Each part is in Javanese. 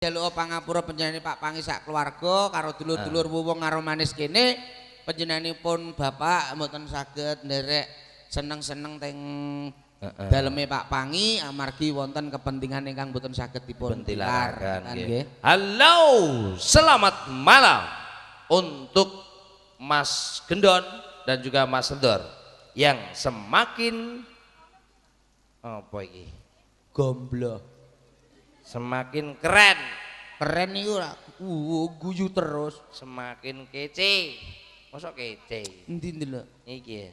Jaluk pangapura panjenengane Pak Pangi sak keluarga karo dulur-dulur wuwung karo manis kene. Panjenenganipun bapak mboten saged nderek seneng-seneng teng daleme Pak Pangi amargi wonten kepentingan ingkang mboten saged dipun tilaraken nggih. Halo, selamat malam untuk Mas Gendon dan juga Mas Sendor yang semakin apa iki? Gombloh. Semakin keren. Keren niku ora guyu terus, semakin kece. Mosok kece? Endi ndelok? Iki.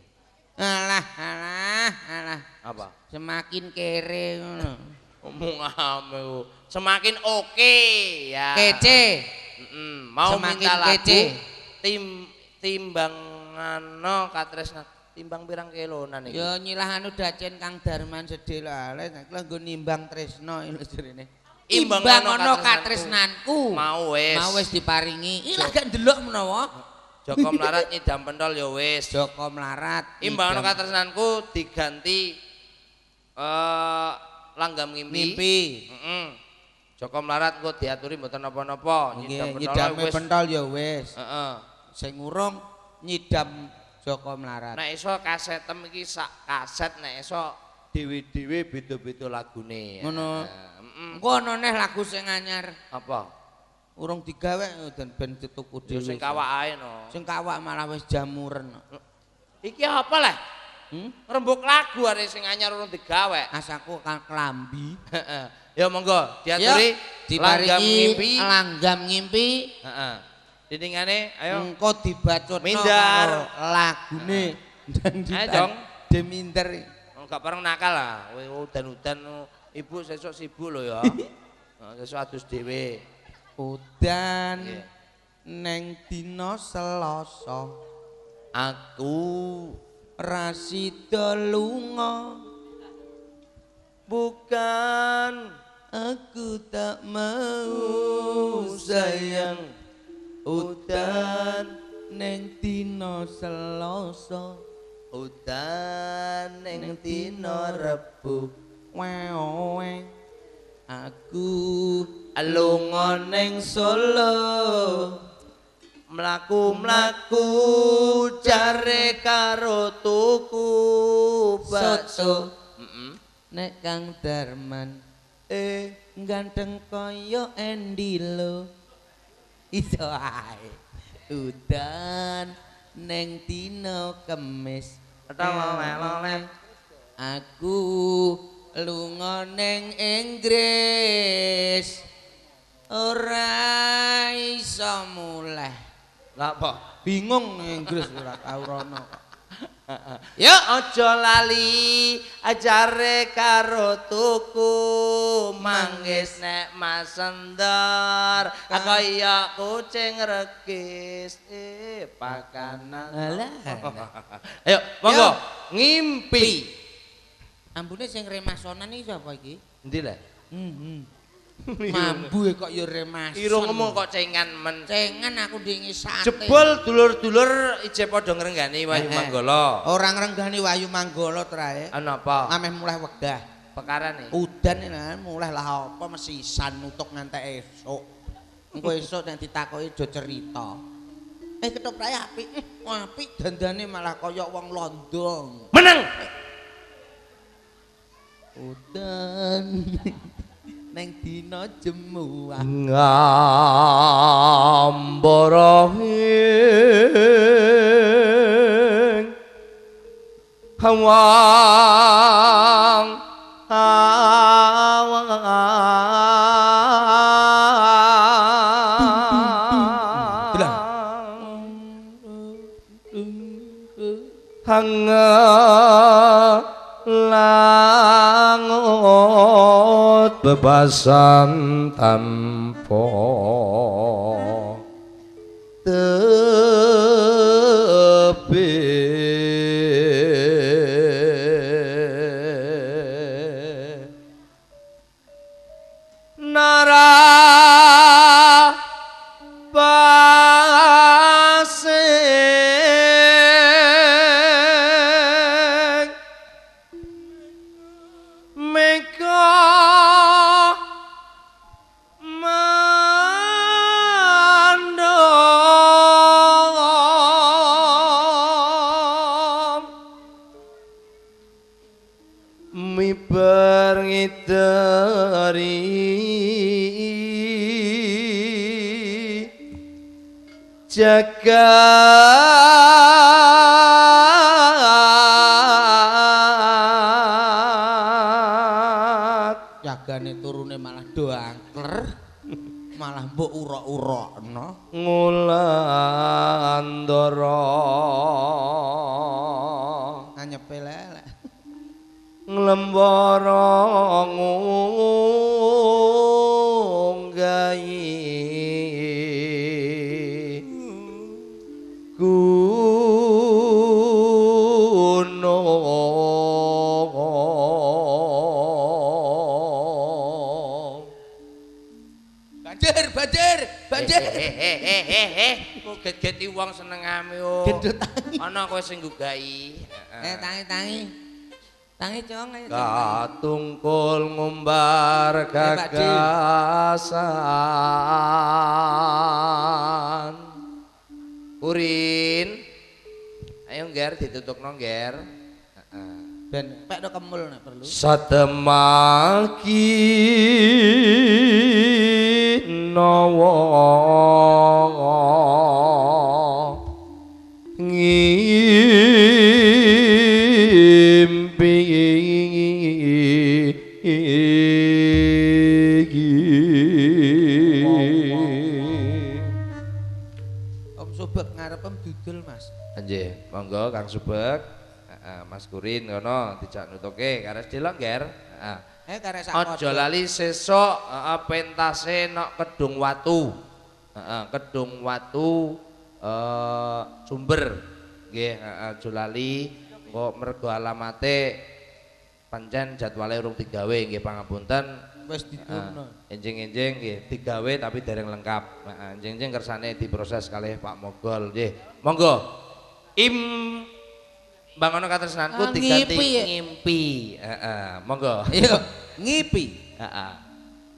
Alah, alah, alah. Apa? Semakin kere ngono. Omong ame. Semakin oke ya. Kece. Mau semakin minta lagu kece. Timbangano katresnan. Timbang pirang kilonan iki? Ya nyilah anu dacen Kang Darman sedhela ale nek nggo nimbang tresno lho jarene. Imbang ana katresnanku. Mau wis. Mau wis diparingi. Iki lha gak ndelok menawa. Joko Mlarat nyidam pentol ya wis. Joko Mlarat. Imbang ana katresnanku diganti langgam ngimpi. Ngimpi. Heeh. Joko Mlarat engko diaturi mboten napa-napa, nyidam pentol ya wis. Heeh. Sing urung nyidam Joko Mlarat. Nek iso kasetem iki sak kaset nek iso dhewe-dhewe beda-beda lagune. Ngono. Engko ana neh lagu sing anyar. Apa? Urung digawe dan ben dituku dhewe. Sing kawak ae no. Sing kawak malah wis jamuren. Iki apa leh? Rembug lagu arek sing anyar urung digawe. Asaku klambi. Heeh. Ya monggo diaturi langgam ngimpi. Langgam ngimpi. Heeh. Dindingane ayo engko dibacutno mindar lagune. Ayo dong deminder. Enggak bareng nakal lah. Udan-udan ibu sesuk sibuk lho ya. Sesuk adus dhewe. Udan neng dina Selasa aku ra sida lunga. Bukan aku tak mau sayang. Udan neng dina Selasa, udan neng dina Rebo, wewe aku lunga neng Solo, mlaku-mlaku jare karo tuku bakso. Nek Kang Darman ganteng kaya Endi lo. Iso ae. Udan neng dina Kemis. Aku lunga neng Inggris. Ora iso muleh. Lah apa? Bingung neng Inggris ora tau rono kok. Ya aja lali ajare karo tuku manggis nek Mas Sendor kaya kucing regis pakanan. Alah. Ayo monggo ngimpi. Ambune sing remasonan iki sapa iki? Endi le? Mambu kok ya remason. Irungmu kok cengan men. Cengan aku ndingi sate. Jebul dulur-dulur ije padha ngrenggani Wahyu Manggala. Ora ngrenggani Wahyu Manggala trae. Ana apa? Ameh mulih wegah. Perkarane. Udan mulih lah apa mesisan nutuk ngantek esuk. Engko esuk nek ditakoki aja cerita. Ketoprake apik. Apik dandane malah kaya wong londo. Meneng. Udan neng dina Jemuah ngambara ing awang awang langut bebasan tanpa tepi nara pasing meka Jagat jagane turune malah do angker, malah mbok urok-urokno. Ngulandara anyepe lelek nglembara ngunggahi gunung. Banjir, banjir, banjir. Kok get-geti wong senengame yo. Gendut tangi. Ana kowe sing nggugahi. Tangi, tangi. Tangi cong, ayo. Katungkul ngumbar gagasan. Urin. Ayo ngger ditutukno ngger. Heeh. Ben pekno kemul nek perlu. Satemaki nawa ngimpi. Om Subek ngarepem dudul Mas. Nggih, monggo Kang Subek. Mas Kurin ngono dijak nutuke kares delok ngger. Heeh. Karek sak aja lali sesuk pentase nok Kedung Watu. Heeh, Kedung Watu Sumber. Nggih, heeh, aja lali engko mergo alamate pancen jadwale urung digawe nggih pangapunten. Wis didurno. Enjing-enjing nggih digawe tapi dereng lengkap. Heeh, enjing-enjing kersane diproses kalih Pak Mogol nggih. Monggo. Im Bangono katresnanku diganti ngimpi. Heeh, monggo. Yuk, ngipi. Heeh.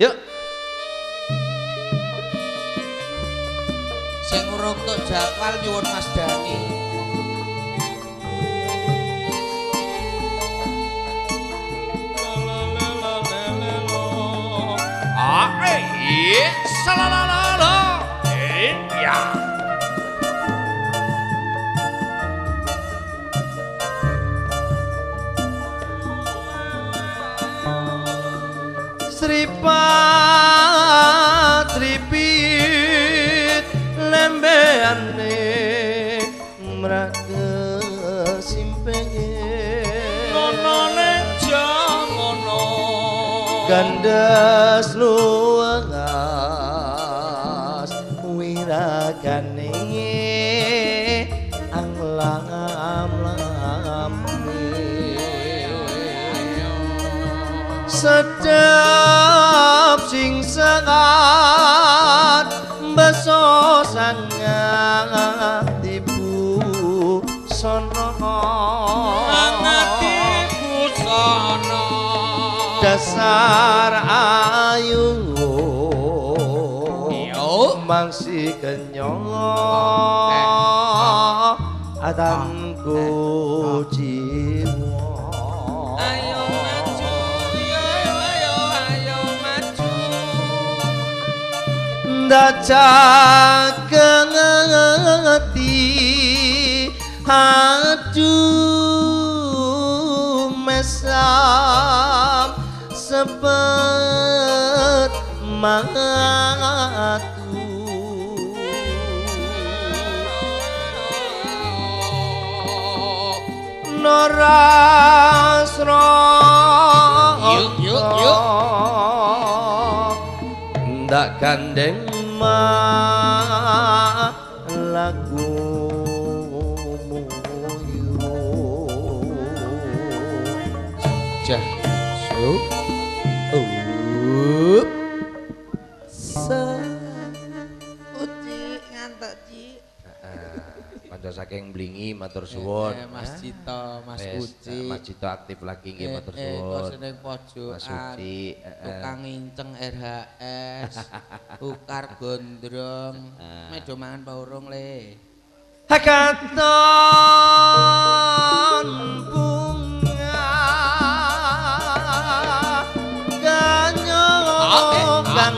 Yuk. Sing urung tok jadwal nyuwun Mas Dani. Ah, eh, salalala. Eh, ya. Sripat tripit lembeane mrake simpenge nonone jamono gandes luwengas wiragane anglang-amlambe sedep sing sengat beso sangat ibu sono sangat ibu sono dasar ayu mangsi kenyong atanku jiwa. Ayo maju, ayo, ayo maju. Ndacak ngeti aduh mesam sepet matu noras yuk yuk yuk ndak gandeng ma lagu jah su up se uci ngantuk ci. Kanca saking Blingi matur suwun. Mas Cito, Mas Uci. Mas Cito aktif lagi nggih matur suwun. Kok ning pojokan. Mas Uci, tukang nginceng RHS, tukar gondrong. Medo mangan pa urung le. Katon bunga ganyo kang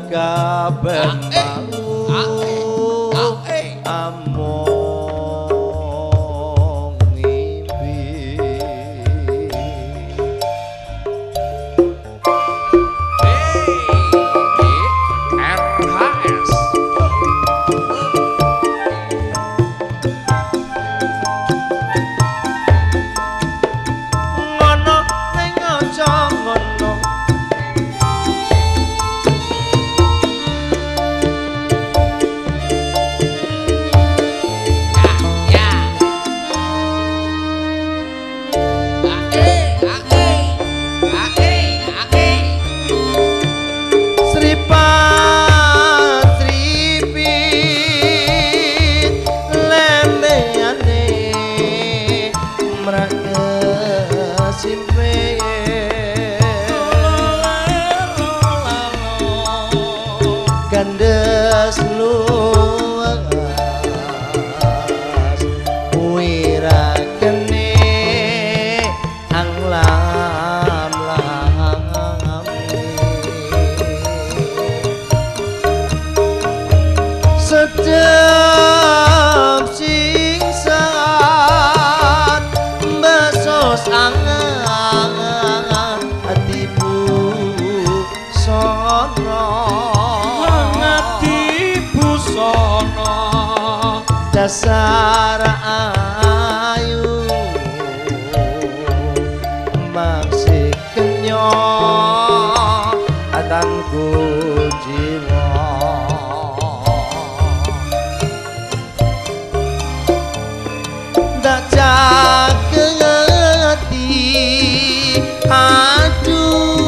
Kabeh mau among ngimpi. RHS ngono ning aja ngono. Gandes luas wirakene anglam lam sedep singsan besos angan atibu sono dasar ayu maksih kenyo atangku jiwa dak caketi aduh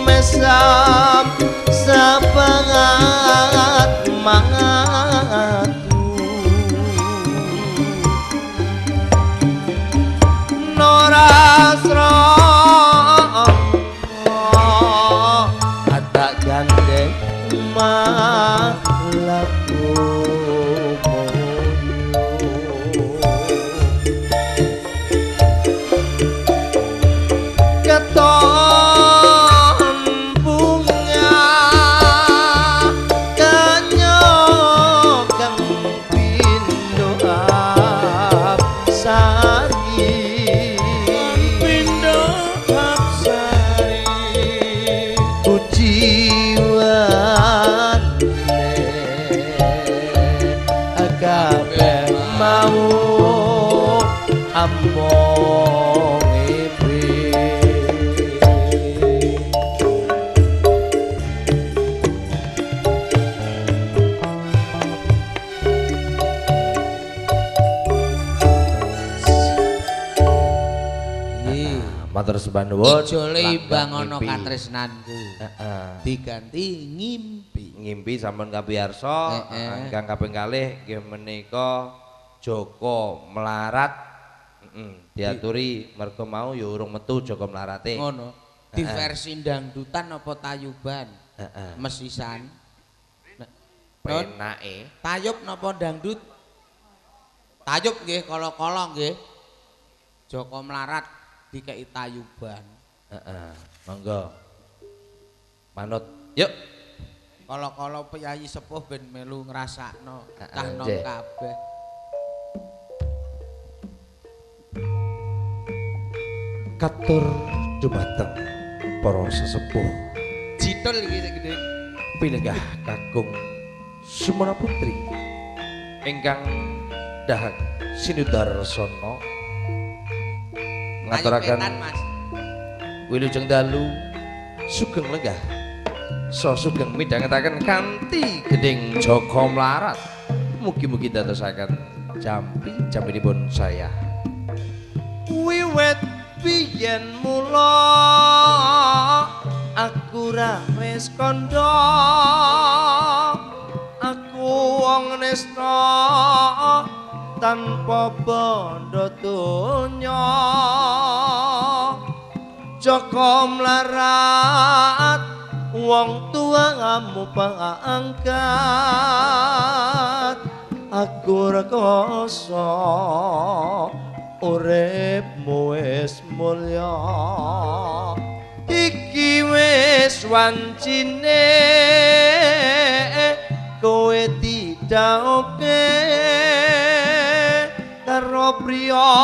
mesam sepangat mangat keton bunga kanyok kang pindho absari pindho absari kujiwane kabeh mau among matur sembah nuwun. Ijole imbang ana katresnanku. Heeh. Diganti ngimpi. Ngimpi sampun kapiyarsa, ingkang kaping kalih nggih menika Joko Melarat. Heeh, diaturi mergo mau ya urung metu Joko Melarate. Ngono. Di versi dangdutan apa tayuban? Heeh. Mesisan. Penake. Tayub napa dangdut? Tayub nggih kala-kala nggih. Joko Melarat dikei tayuban. Heeh, monggo. Manut. Yuk. Kala-kala piyayi sepuh ben melu ngrasakno cah nom kabeh. Katur dumateng para sesepuh. Jitul iki sing gedhe. Pinenggah kakung Sumana Putri ingkang dahak sinudarsana ngaturaken wilujeng dalu sugeng lenggah so sugeng midhangetaken kanthi gendhing Joko Melarat. Mugi-mugi dadosaken jampi jampinipun saya. Wiwit biyen mula aku ra wis kandha, aku wong nista tanpa bondo donya. Joko Melarat wong tuamu pangkat, aku rekoso uripmu wis mulya. wis wancine kowe didhauke karo priya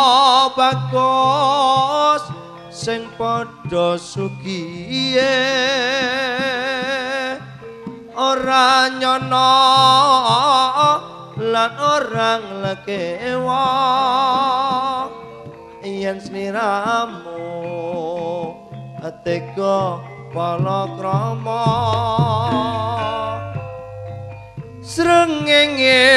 bagus sing padha sugihe ora nyono lan ora nglekewa yen sliramu tega palakrama srengenge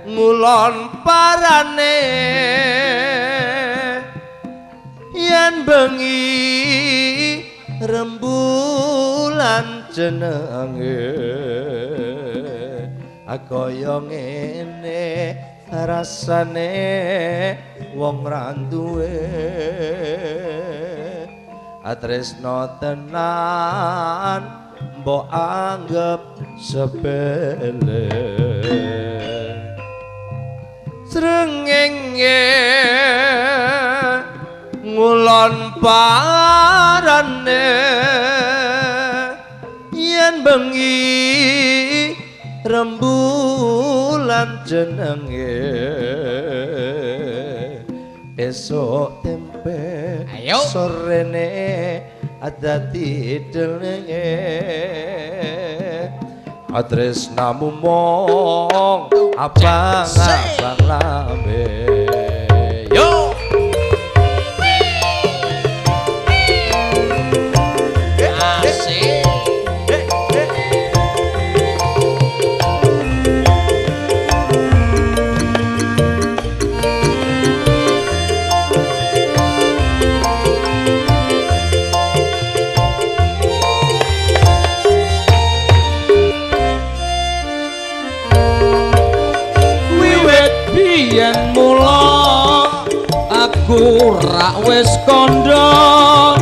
ngulon parane yen bengi rembulan jenenge kaya ngene rasane wong ra duwe tresno tenan mbok anggep sepele srengenge ngulon parane yen bengi rembulan jenenge esuk tempe sorene dadi delenge tresnamu mong abang-abang lambe yo. Asik. Yen mula aku rak wis kandha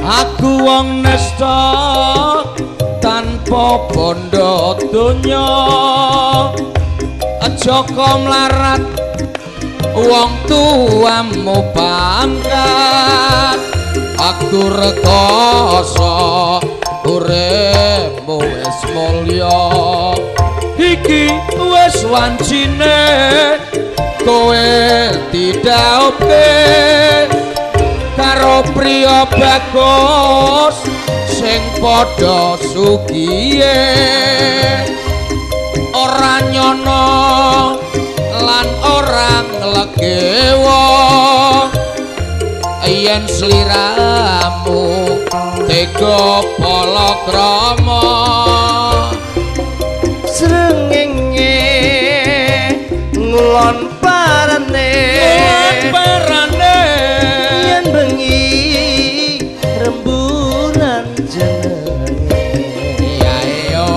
aku wong nesta tanpa bondo donya aja mlarat wong tuamu pangkat aku rekoso uripmu wis mulya iki wis wancine kowe didhaupe karo priya bagus sing padha sugihe ora nyono lan ora nglegewa yen sliramu tega palakrama srengenge ngulon parane yen bengi rembulan jenenge ayo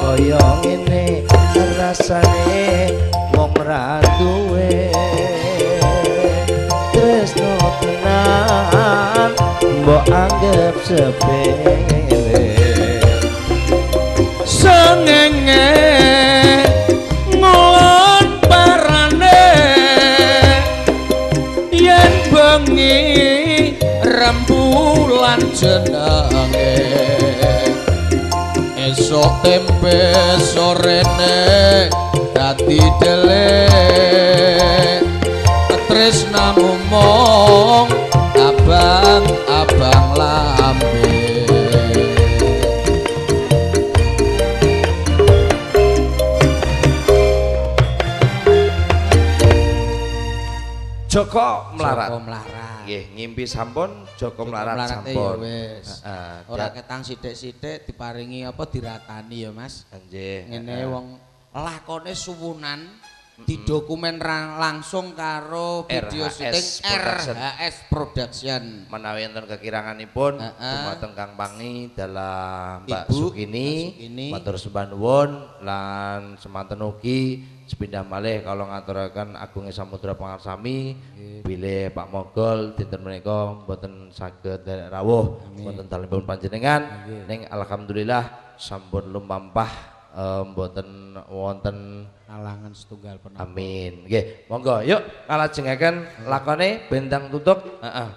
kaya ngene rasane wong ra duwe tresno tenan mbok anggep sepele sengenge ngulon parane yen bengi rembulan jenenge esuk tempe sorene dadi dele tresnamu mong abang-abang lambe. Joko Mlarat. Joko Mlarat. Nggih, ngimpi sampun Joko Mlarat sampun. Ya wis. Ora ketang sithik-sithik diparingi apa diratani ya, Mas. Nggih. Ngene wong lakone suwunan didokumen langsung karo video syuting RHS Production. Menawi enten kekiranganipun dumateng Kang Pangi dalam Mbak Sukini, matur sembah nuwun lan semanten ugi sepindah malih kala ngaturaken Agung Samudra Pangarsami bilih Pak Mogol dinten menika mboten saged nderek rawuh wonten dalemipun panjenengan ning alhamdulillah sampun lumampah mboten wonten halangan setunggal penapa. Amin. Nggih, monggo yuk ngalajengaken lakone bentang tutuk. Heeh.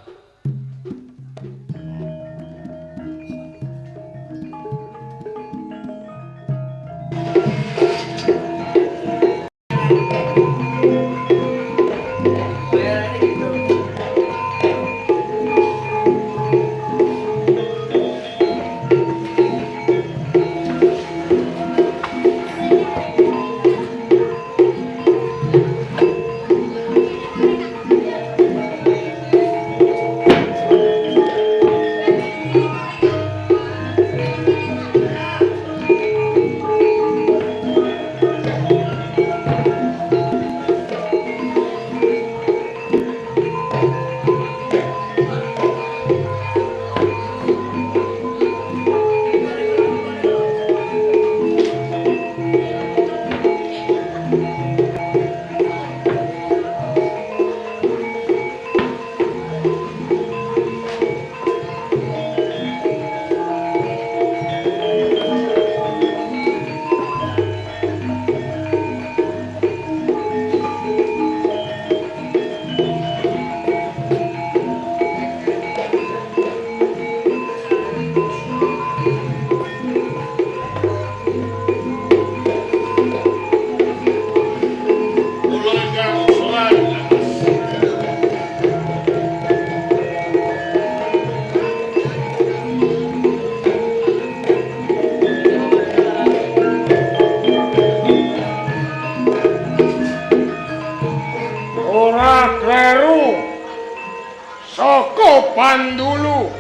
Pandulu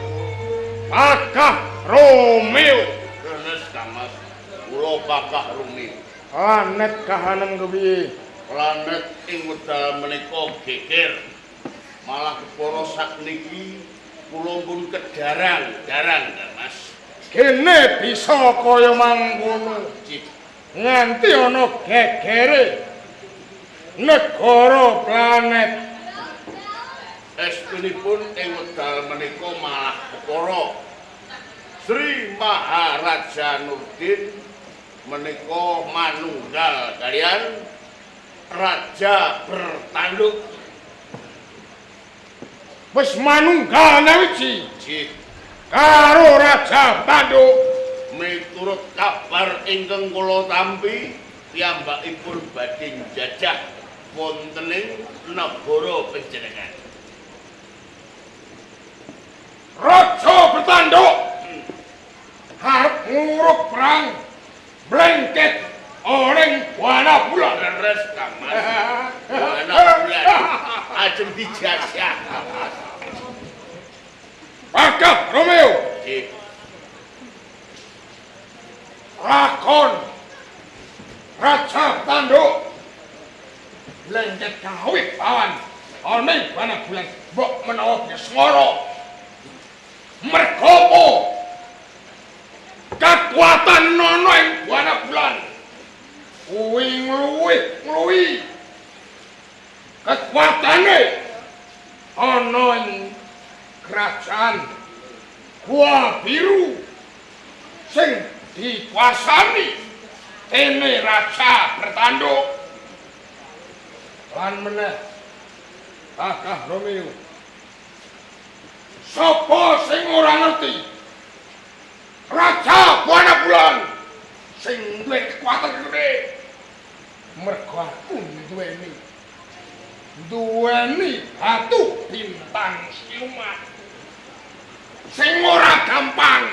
Pakah Romeo. Leres Kang Mas, kula Pakah Romeo. Planet kahanan kepiye? Planet ing wekdal menika geger. Malah kepara sakniki kula pun kedarang-darang Kang Mas. Kene bisa kaya mangkono. Nganti ana gegere negara planet. Estunipun ing wekdal menika malah kepara Sri Maharaja Nurdin menika manunggal kalian Raja Bertanduk. Wis manunggal nawiji karo Raja Bertanduk. Miturut kabar ingkang kula tampi, piyambakipun badhe njajah wonten ing negara panjenengan. Raja Bertanduk arep nguruk perang blengket oleng Buana Bulan. Leres Kang Mas. Buana Bulan ajeng dijajah. Pakah Romeo. Nggih. Lakon Raja Bertanduk blengket gawe pawan oleng Buana Bulan mbok menawa Besmara. Mergo apa? Kekuatan nono ing Buana Bulan kuwi ngluwih kekuatane ana ing kerajaan Gua Biru sing dikuasani dening Raja Bertanduk. Lan meneh Kakah Romeo, sapa sing ora ngerti Raja Buana Bulan sing duwe kekuatan gedhe? Mergo aku duweni batu bintang siluman sing ora gampang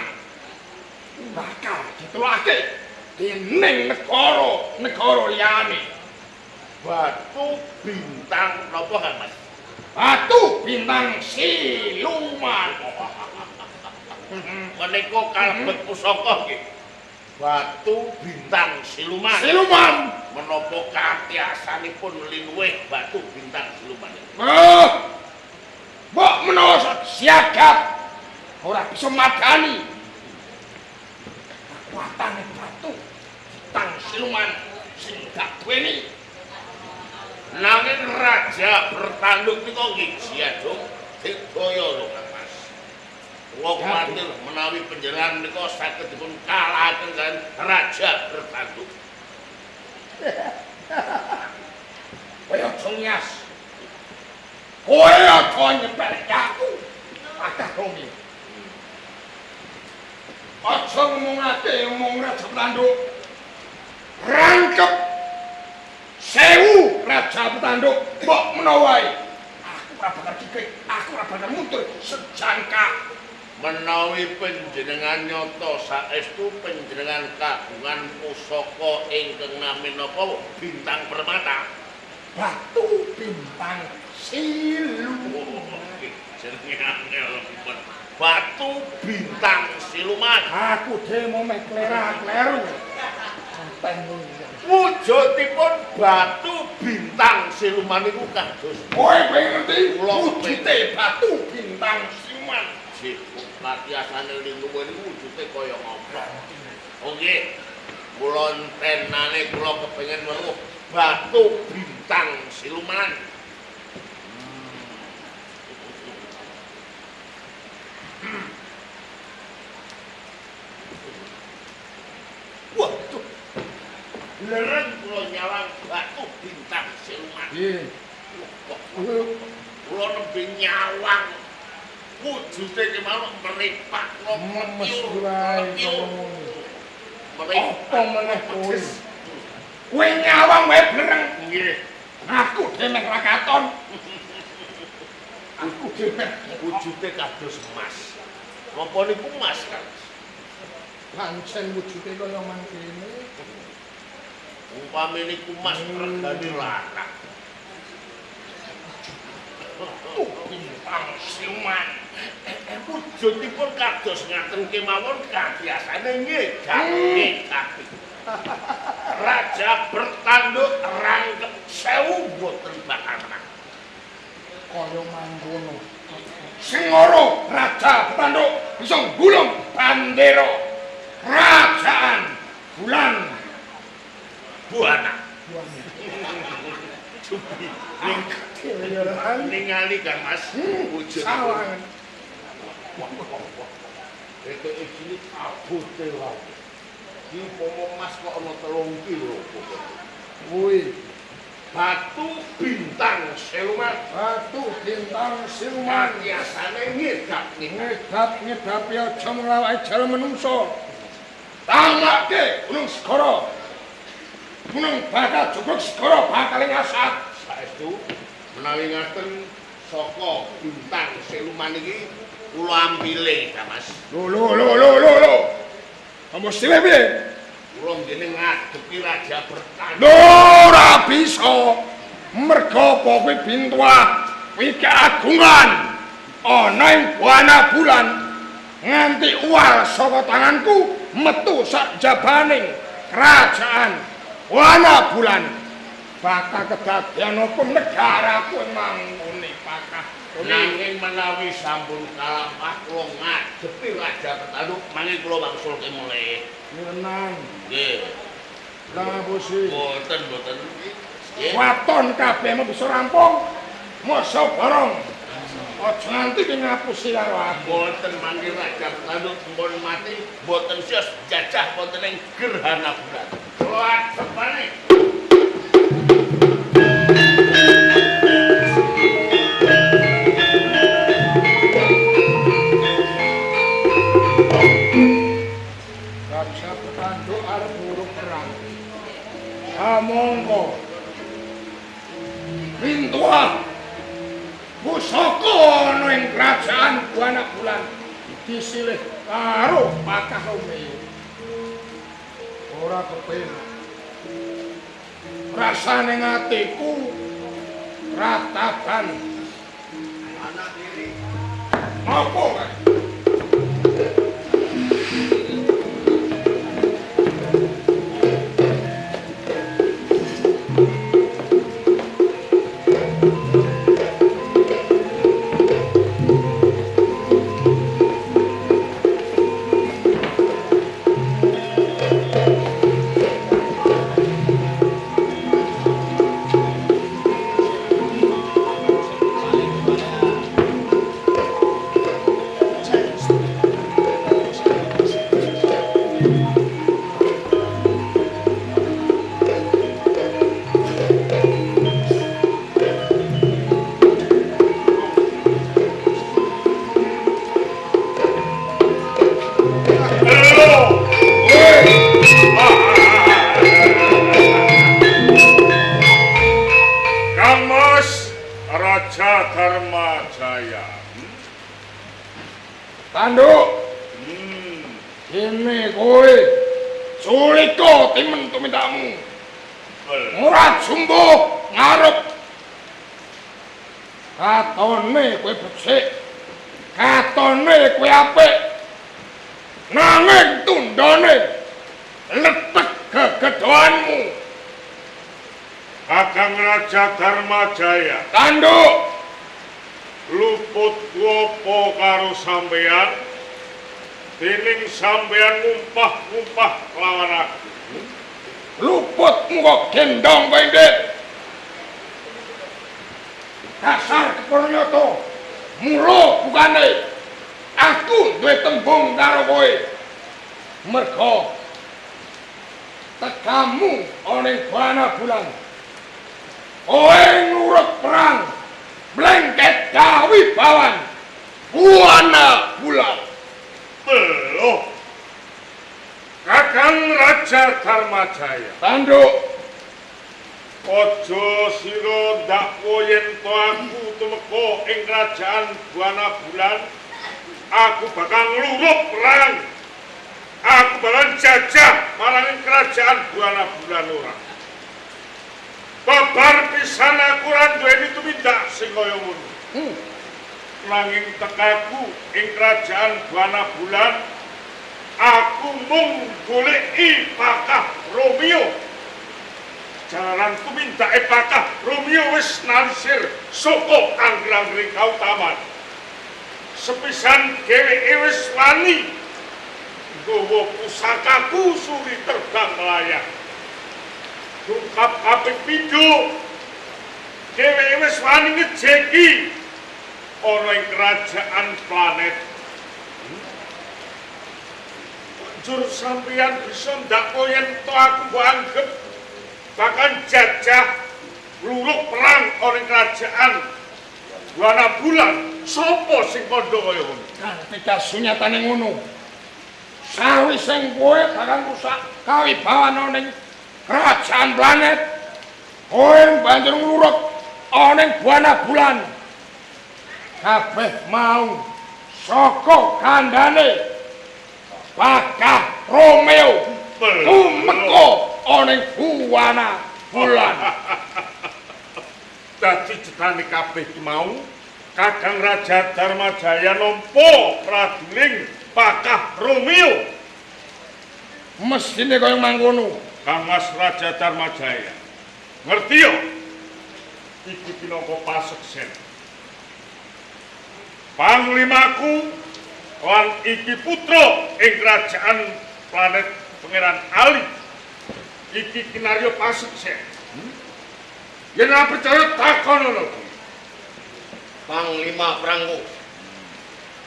bakal ditulake dening negara-negara liyane. Batu bintang napa Kang Mas? Batu bintang siluman. Menika kalebet pusaka nggih. Batu bintang siluman. Siluman. Menapa katiasanipun linuwih batu bintang siluman? Oh. Mbok menawa siagat ora bisa madani kekuatane batu bintang siluman sing gak duweni. Nanging Raja Bertanduk nika nggih jiadung digdaya lho Kang Mas. Kula kuwatir menawi panjenengan nika saged dipun kalahaken kaliyan Raja Bertanduk. Kowe aja ngias. Kowe aja nyepelke aku. Akeh Romeo. Aja ngomongake omong Raja Bertanduk. Rangkep 1000 Raja Bertanduk mbok menawa wae. Aku ora bakal dikek, aku ora bakal mundur sejangka. Menawi panjenengan nyata saestu panjenengan kagungan pusaka ingkang nami napa bintang permata. Batu bintang siluman. Jenenge angel men. Batu bintang siluman. Aku dhewe meh klera-kleru. Wujudipun batu bintang siluman iku kados. Kowe pengen ngerti wujude batu bintang siluman? Latiasane linuwih niku wujude kaya ngapa? Oh nggih. Kula entenane kula kepengin weruh batu bintang siluman. Waduh. Lereng kula nyawang batu bintang siluman. Nggih. Kula nembe nyawang wujude kemawon meripak mesti wae. Apa meneh kowe? Kowe nyawang wae blereng. Nggih. Aku dhewe ra katon. Aku dhewe wujude kados emas. Napa niku emas, Kang? Pancen wujude kaya mangkene. Umpame niku emas regane larang. Batu bintang siluman. Wujudipun kados ngaten kemawon kabiasane ngedap-ngedapi. Raja bertanduk rangkep sewu boten bakal menang. Kaya mangkono. Singara Raja Bertanduk bisa nggulung bandera kerajaan Bulan Buana. Ningali Kang Mas wujud sawangan. Ketoke cilik abote wae. Iki pomo mas kok ana 3 kilo pokoke. Kuwi batu bintang siluman. Batu bintang siluman biasane ngedap ngedapi aja mlawake jalan menungso. Tamake gunung segara. Gunung bakal jugruk segara bakal ngasat. Saestu menawi ngaten saka bintang siluman iki kula ampile ta Mas. Lho lho lho lho lho lho. Kamu sile piye? Kula ngene ngadepi Raja Bertanduk. Lho ora bisa. Merga apa kuwi bintuah kuwi keagungan ana ing buana bulan nganti uwal saka tanganku metu sak jabaning kerajaan Buana Bulan. Bakal kedadian apa negaraku mangkune pakah. Nanging menawi sampun kalampah kula ngadepi Raja Bertanduk mangke kula wangsulke mulih. Nyenang. Nggih. Lah ngapusi. Mboten mboten. Nggih. Waton kabeh bisa rampung. Masa barong. Aja nganti ngapusi karo aku. Mboten mangke Raja Bertanduk mpun mati mboten sios jajah wonten ing gerhana bulan. Kula adepane. Raja Bertanduk arep nguruk perang. Kamangka Bintuah pusaka ana ing kerajaan Buana Bulan disilih karo Pakah Romeo. Ora kepenak. Rasane atiku rataban anak diri. Apa kae? Tanduk. Ini kowe sulika timen tumindakmu. Ora jumbuh ngarep. Katone kowe becik. Katone kowe apik. Nanging tundane letek gegedhoanmu. Kakang Raja Darmajaya. Tanduk. Luput apa karo sampeyan? Dening sampeyan ngumpah-ngumpah lawan aku. Luputmu kok gendong kowe, Ndit. Dasar kepara nyata. Mula bukane aku duwe tembung karo kowe. Merga tekamu ana ing Buana Bulan. Kowe nguruk perang mlengket kawibawan Buana Bulan. Beloh. Kakang Raja Darmajaya. Tanduk. Aja sira ndakwa yen to aku tumeka ing kerajaan Buana Bulan, aku bakal ngluruk perang. Aku bakal jajah marang kerajaan Buana Bulan ora. Babar pisan aku ora duweni tumindak sing kaya ngono. Nanging tekaku ing kerajaan Buana Bulan, aku mung goleki Pakah Romeo. Jalaran tumindake Pakah Romeo wis nalisir saka angger-anggering kautaman. Sepisan dheweke wis wani nggawa pusakaku suri terbang melayang. Dungkap kaping pindho dheweke wis wani ngejeki ana ing kerajaan planet. Njur sampeyan bisa ndakwa yen to aku mbok anggep bahkan jajah luruk perang ana ing kerajaan Buana Bulan. Sopo sing kandha kaya ngono? Kanthi kasunyatane ngono. Sawise kowe bakal rusak kawibawan ning kerajaan planet, kowe banjur ngluruk ana ning Buana Bulan. Kabeh mau saka kandhane Pakah Romeo tumeka ana ning Buana Bulan. Dadi cetane kabeh iki mau Kakang Raja Darmajaya nampa praduling Pakah Romeo. Mesthine kaya mangkono. Kang Mas Raja Darmajaya, ngerti yo? Iki pinangka paseksen. Panglimaku lan iki putra ing kerajaan planet Pangeran Ali. Iki kinarya paseksen. Yen ora percaya takonono. Panglima perangku.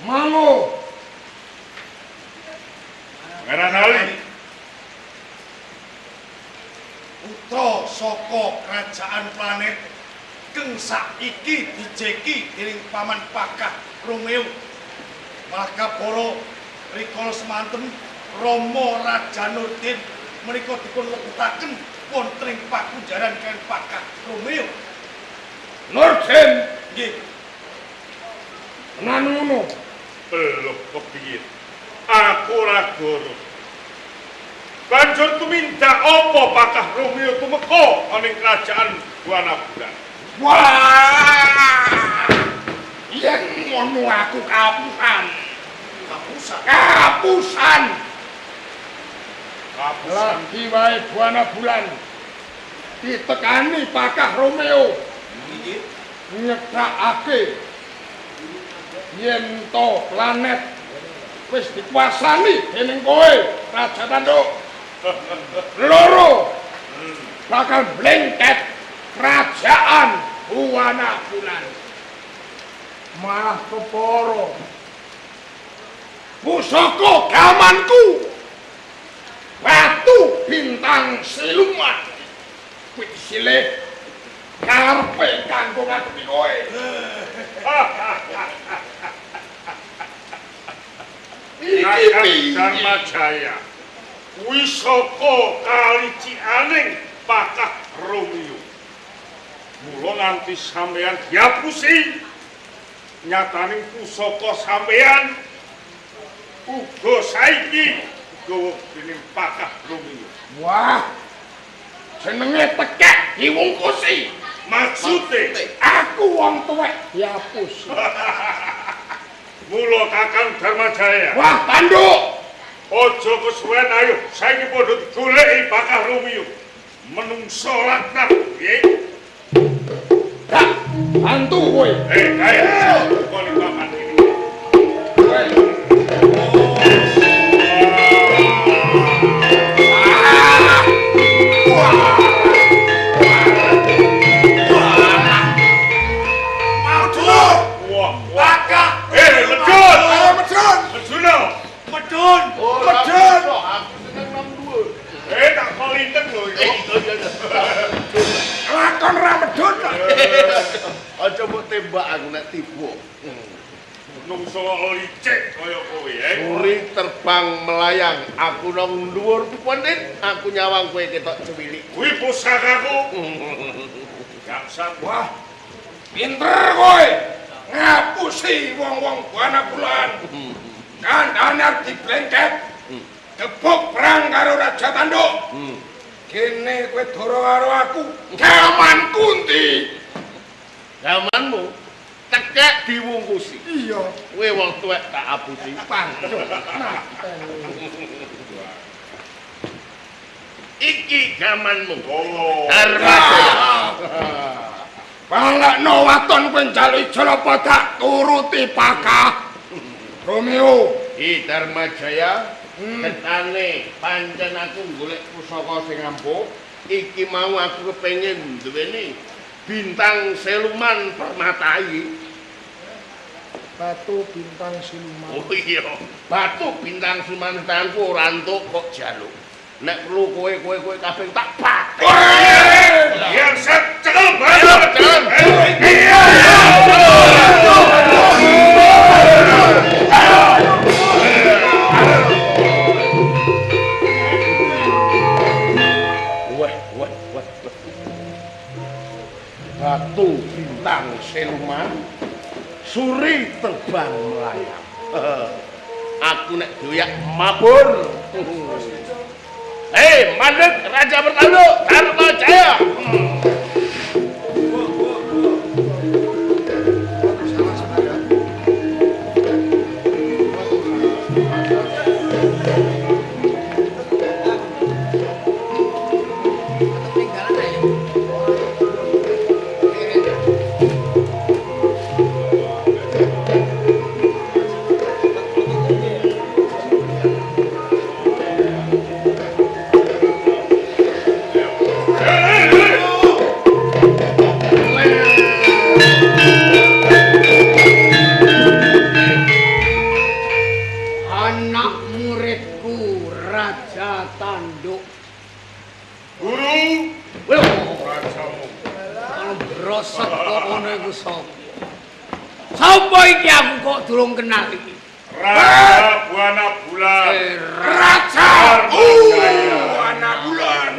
Mango. Pangeran Ali. Putra saka kerajaan planet keng saiki dijeki dening paman Pakah Romeo. Malah kapara rikala semanten Rama Raja Nurdin menika dipun lebetaken wonten ing pakunjaran kaliyan Pakah Romeo. Nurdin nggih. Tenan ngono. Lho kepiye? Aku ora goro. Banjur tumindak apa Pakah Romeo tumeka ana ing kerajaan Buana Bulan? Wah! Yen ngono aku kapusan. Kapusan. Kapusan. Kapusan. Lagi wae Buana Bulan ditekani Pakah Romeo. Nggih. Nyekakake yen to planet wis dikuasani dening kowe Raja Tanduk. Loro bakal blengket kerajaan Buana Bulan. Malah keporo pusaka gamanku batu bintang siluman kuwi silih karepe kanggo ngadepi kowe. Iki Darmajaya kuwi saka kalicikaning Pakah Romeo. Mula nganti sampeyan diapusi, nyataning pusaka sampeyan uga saiki gawa dening Pakah Romeo. Wah, jenenge tekek diwungkusi. Maksude aku wong tuwek diapusi. Mula Kakang Darmajaya. Wah, tanduk. Aja kesuwen, ayo saiki padha digoleki Pakah Romeo. Menungso laknat, piye? Dak, bantu kowe. Kae. Kok ning papan iki. Medun. Medun. Aku seneng nom dhuwur. Tak koliten lho iku. Lakon ra medun kok. Aja mbok tembak aku nek tiba. Menungso licik kaya kowe, Suri terbang melayang, aku nang dhuwur piponin, aku nyawang kowe ketok cewilik. Kuwi pusakaku. Gangsat. Wah. Pinter kowe. Ngapusi wong-wong Buana Bulan. Kandhane arep diblengket. Gebuk perang karo Raja Tanduk. Kene kowe doro karo aku. Gamanku ndi? Gamanmu? Tekek diwungkusi. Iya. Kowe wong tuwek tak apusi. Pancuk. Mateni. Iki gamanmu. Darmajaya. Balekno waton kowe njaluk ijol apa tak turuti Pakah Romeo. Ki Darmajaya, ketane pancen aku golek pusaka sing ampuh. Iki mau aku kepengin duweni bintang siluman permata iki. Batu bintang siluman. Oh iya, batu bintang siluman tanganku ora entuk kok jaluk. Nek perlu kowe kabeh tak pateni. Yang cekel banget. Iya. Wah, wah, wah. Batu bintang siluman suri terbang melayang. Aku nek doyak mabur. Hei, mandek Raja Bertanduk, Darmajaya. Sapa iki aku kok durung kenal iki? Raja Buana Bulan. Raja Buana Bulan.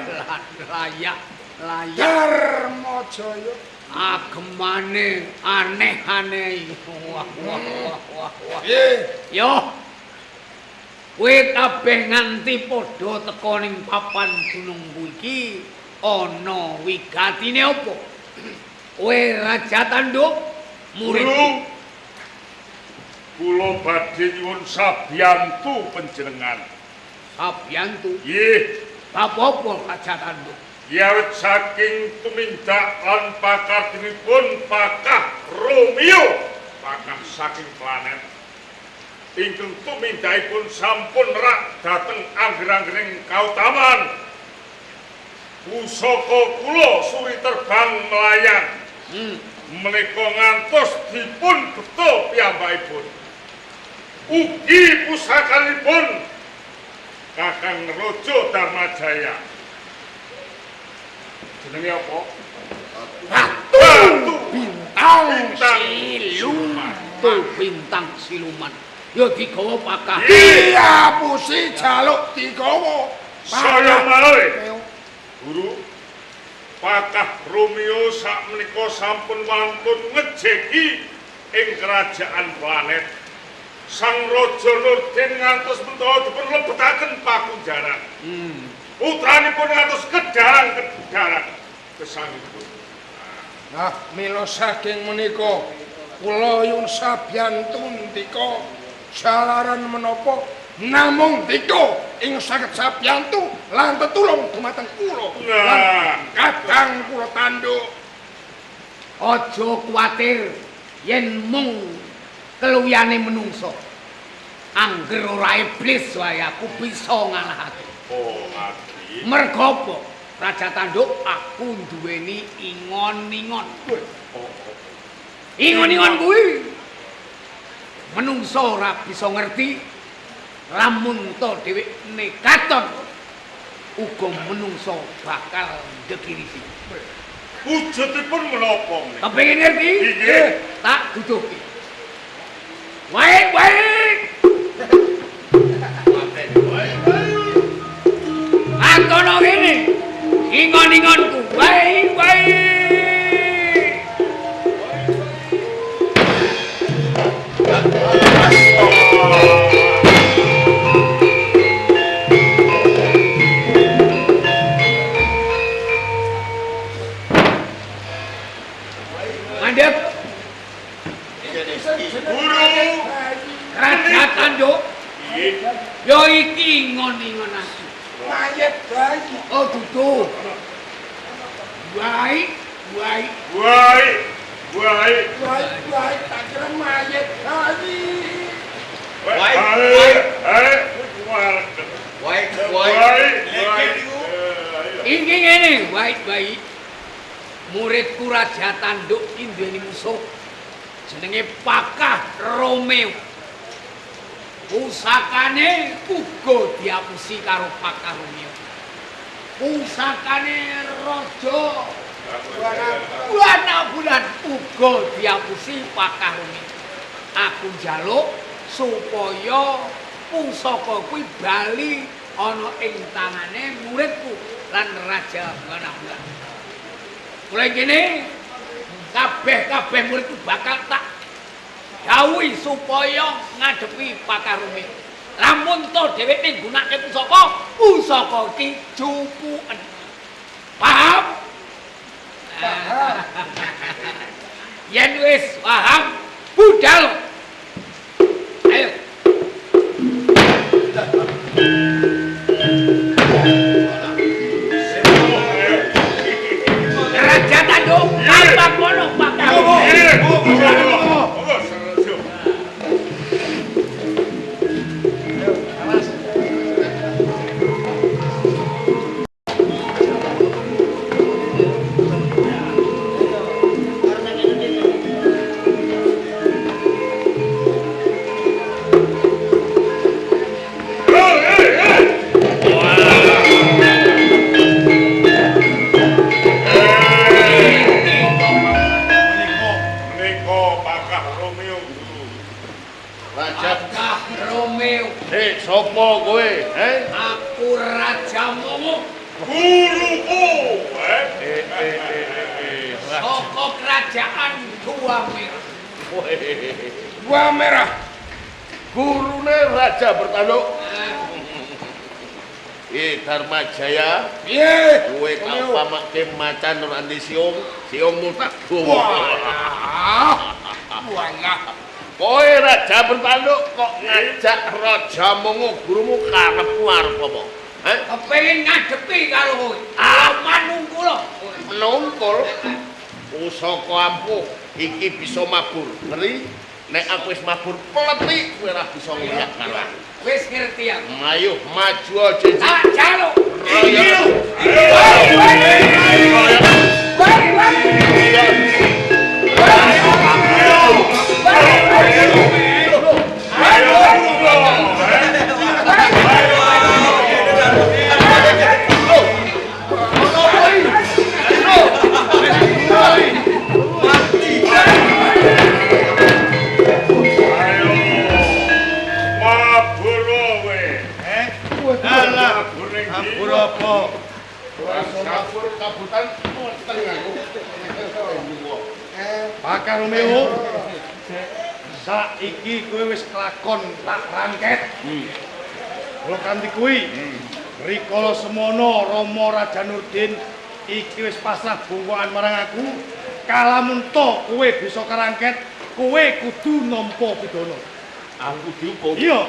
Layak, layak. Darmajaya. Agemane aneh-aneh. Wah, wah, wah, wah, wah. Yo. Kowe kabeh nganti padha teka ning papan gunungku iki ana wigatine apa? Kowe Raja Tanduk murid kula badhe nyuwun sabiyantu panjenengan. Sabiyantu? Nggih. Bab apa Raja Tanduk? Yawit saking tumindak lan pakardinipun Pakah Romeo, pakah saking planet. Ingkang tumindakipun sampun rak dhateng angger-anggering kautaman. Pusaka kula suri terbang melayang. Menika ngantos dipun beto piyambakipun. Ugi pusakanipun Kakang Raja Darmajaya. Jenenge apa? Batu bintang siluman. Batu bintang siluman. Ya digawa Pakah. Iya, pusi jaluk digawa. Saya malih. Guru, Pakah Romeo sakmenika sampun wantun ngejeki ing kerajaan planet. Sang Raja Nurdin ngantos mentawa dipun lebetaken pakunjaran. Putranipun ngantos kedarang-kedarang gesangipun. Nah, mila saking menika kula yun sabiyantu ndika jalaran menapa namung ndika ing saged sabiyantu lan tetulung dumateng kula. Nah, kadang kula tanduk. Aja kuwatir yen mung keluwihane menungso. Angger ora iblis wae aku bisa ngalahake. Oh, ngerti. Merga apa? Raja Tanduk aku duweni ingon-ingon. Ingon-ingon kuwi menungso ora bisa ngerti lamun to dheweke katon uga menungso bakal ndekirisi. Wujudipun menapa menika? Kepengin ngerti? Nggih. Tak duduhke. Wae wae. Antono kene. Ingon-ingonku. Wae wae. Mandek. Tanduk. Ya iki ingon-ingon aku. Mayit bayi. Oh dudu. Baik, baik. Baik, baik. Baik, baik tak kira mayit bayi. Baik, baik. Baik, baik. Iki ngene, baik, baik. Muridku Raja Tanduk iki duweni musuh jenenge Pakah Romeo. Pusakane uga diapusi karo Pakah Romeo. Pusakane Raja Buana Bulan uga diapusi Pakah Romeo. Aku njaluk supaya pusaka kuwi bali ana ing tangane muridku lan Raja Buana Bulan. Mulai kene kabeh-kabeh muridku bakal tak dawuhi supaya ngadepi Pakah Romeo. Lamun to dheweke nggunakake pusaka, pusaka iki jupuken. Paham? Paham. Yen wis paham, budal. Ayo. Raja Tanduk, apa kono Pakah Romeo? Sopo kowe, he? Aku Raja Momo. Guruku, Saka kerajaan Gua Merah. Gua Merah. Gurune Raja Bertanduk. Dharmajaya. Piye? Kowe tak pamake macan ora andi siung, siungmu tak gowo. Walah. Kowe Raja Bertanduk kok ngajak Raja Mongo gurumu karepmu arep apa? Heh? Kepengin ngadepi karo kowe. Ah, manungkul. Menungkul. Pusaka ampuh iki bisa mabur. Ngerti? Nek aku wis mabur pletik kowe ora bisa ngliyak karo aku. Wis ngerti aku. Ayo maju aja. Tak jaluk. Ayo. Pakah Romeo, saiki kowe wis kelakon tak rangket. Kula kanthi kuwi, rikala semono Rama Raja Nurdin iki wis pasrah bungkokan marang aku. Kalamun to kowe bisa kerangket, kowe kudu nampa pidana. Aku dihukum. Iya.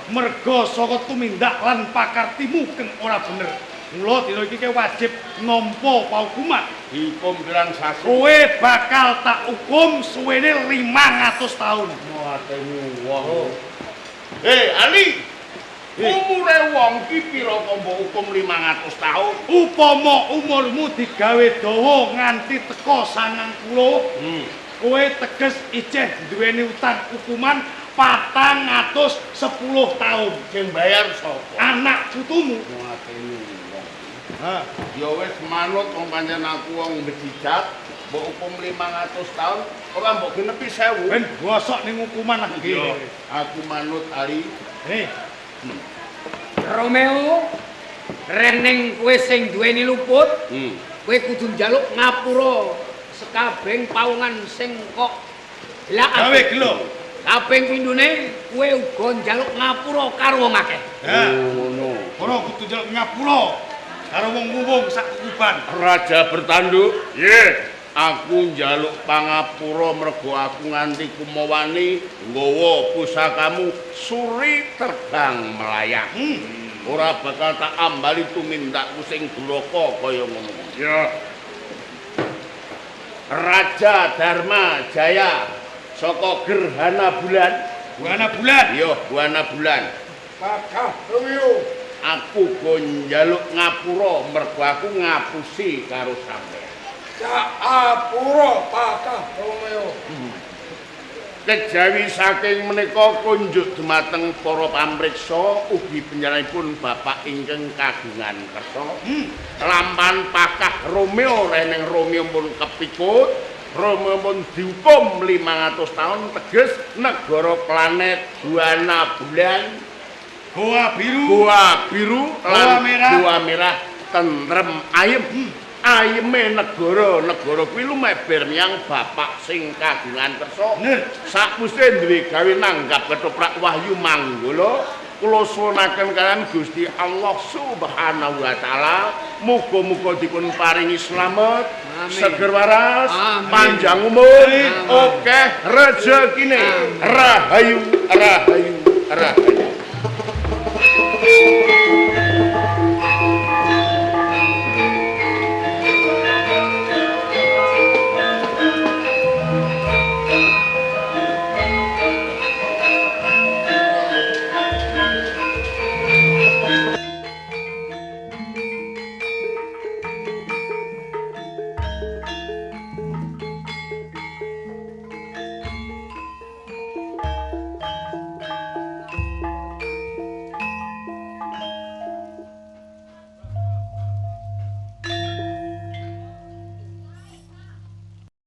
Merga saka tumindak lan pakartimu keng ora bener. Mula dina iki kowe wajib nampa paukuman. Dihukum pirang sasi? Kowe bakal tak hukum suwene 500 tahun. Matemu wong. Ali. Umure wong ki pira kok mbok hukum 500 tahun? Upama umurmu digawe dawa nganti teka 90, kowe teges ijeh duweni utang hukuman 410 tahun. Sing bayar sapa? Anak putumu. Matemu wong. Ha, ya wis manut wong pancen aku wong bejijat, mbok hukum 500 tahun, ora mbok genepi 1000. Ben bosok ning hukuman lah iki. Aku manut Ali. Hei. Romeo, rening kowe sing duweni luput, kowe kudu njaluk ngapura sekabehing pawongan sing kok lak gawe gelo. Kaping pindhone kowe uga njaluk ngapura karo wong akeh. Ha, ngono. Ora kudu njaluk ngapura karo wong-wong sak kukuban. Raja Bertanduk. Nggih. Aku njaluk pangapura mergo aku nganti kumawani nggawa pusakamu suri terbang melayang. Ora bakal tak ambali tumindakku sing duraka kaya ngono. Ya. Raja Dharma Jaya saka Gerhana Bulan. Buana Bulan. Iya, Buana Bulan. Pakah Romeo. Aku go njaluk ngapura mergo aku ngapusi karo sampeyan. Caapura Pakah Romeo. Kejawi saking menika kunjuk dumateng para pamriksa ugi panjenenganipun bapak ingkang kagungan kersa. Lampahan Pakah Romeo reneng Romeo pun kepikut, Romeo pun dihukum 500 tahun teges negara planet Buana Bulan, Goa Biru, Goa Biru Goa Merah, Goa Merah tentrem ayem. Ayeme negara-negara kuwi lumeber menyang bapak sing kagungan kersa. Sakwise duwe gawe nanggap ketoprak Wahyu Manggala, kula suwunaken kaliyan Gusti Allah Subhanahu wa taala, muga-muga dipun paringi slamet, seger waras, panjang umur, akeh rezekine. Rahayu, rahayu, rahayu.